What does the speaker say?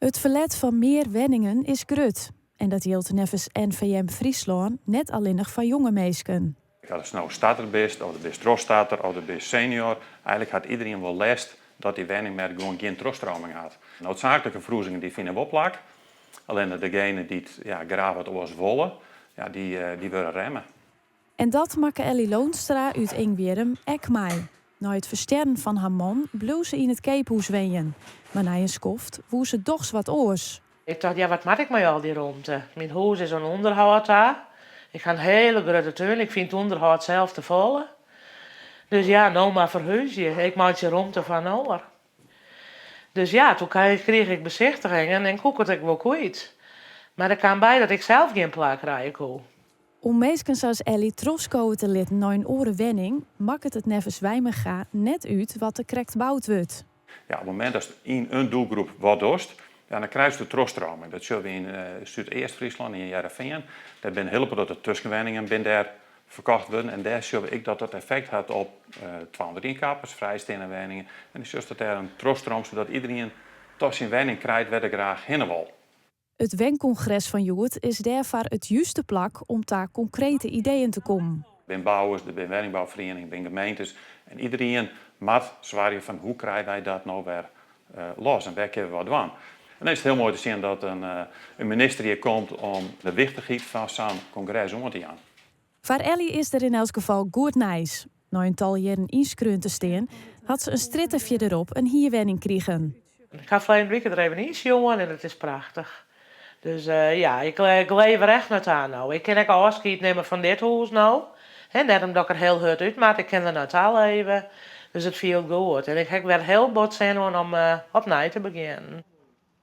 It ferlet fan mear wenningen is grut. En dat jildt neffens NVM Fryslân net allinnich foar jonge minsken. As no starter bist, of do bist trochstarter, of do bist senior, eigenlik hat iderien wol lêst dat dy wenningmerk gewoan gjin trochstreaming hat. Noodsaaklike ferhuzingen dy fine wol plak, allinnich degene dy't ja, graach wat oars wolle, ja, dy wurde remme. En dat makke Elly Loonstra út Ingwierrum ek mei. Nei it ferstjerren fan har man bleau se yn it keaphûs wenjen, mar nei in skoft woe se dochs wat oars. Ik tocht, ja, wat moat ik mei al dy romte? Myn hûs is oan ûnderhâld ta. Ik ha in hiele grutte tún. Ik fyn it ûnderhâld sels te folle. Dus ja, no mar ferhúzje. Ik meitsje romte foar in oar. Dus ja, doe krige ik besichtigingen en koe ik it ek wol kwyt. Mar der kaam by dat ik sels gjin plak krije koe. Om minsken sa as Elly trochskowe te litten nei in oare wenning, makket it neffens Wijmenga net út wat der krekt boud wurdt. Ja, op it momint datst yn in doelgroep wat dochst, ja, dan krijst de trochstreaming. Dat sjogge we yn Súdeast-Fryslân, yn Hearrenfean. Dêr binne hiele protte tuskenwenningen binne dêr ferkocht wurden. En dêr sjogge we ek dat dat effekt hat op 201-kappers, frijsteande wenningen. En dan sjochst dat dêr in trochstroom, sadat iderien toch syn wenning krijt wêr't er graach hinne wol. It wenkongres fan hjoed is dêrfoar it juste plak om ta konkrete ideeën te kommen. Der binne bouwers, der binne wenningbouferieningen, der binne gemeentes. En iderien moat soargje fan hoe krije wy dat no wer los en wêr kinne we wat dwaan. En dan is it hiel moai te sjen dat in minister hjir komt om de wichtichheid fan sa'n kongres oan te jaan. Foar Elly is der yn elts gefal goed nijs. Nei in tal jierren ynskreaun te stean, hat se in strjitte fierderop in hierwenning krigen. Ik ha ferline wike der even yn sjoen en it is prachtich. Dus ja, ik leef der echt nei ta no. Ik kin ek ôfskied nimme fan dit hûs no. Net omdat ik der hiel hurd út moat, ik kin der nei ta leve. Dus it fielt goed. En ik ha wer hiel bot sin oan om opnij te begjinnen.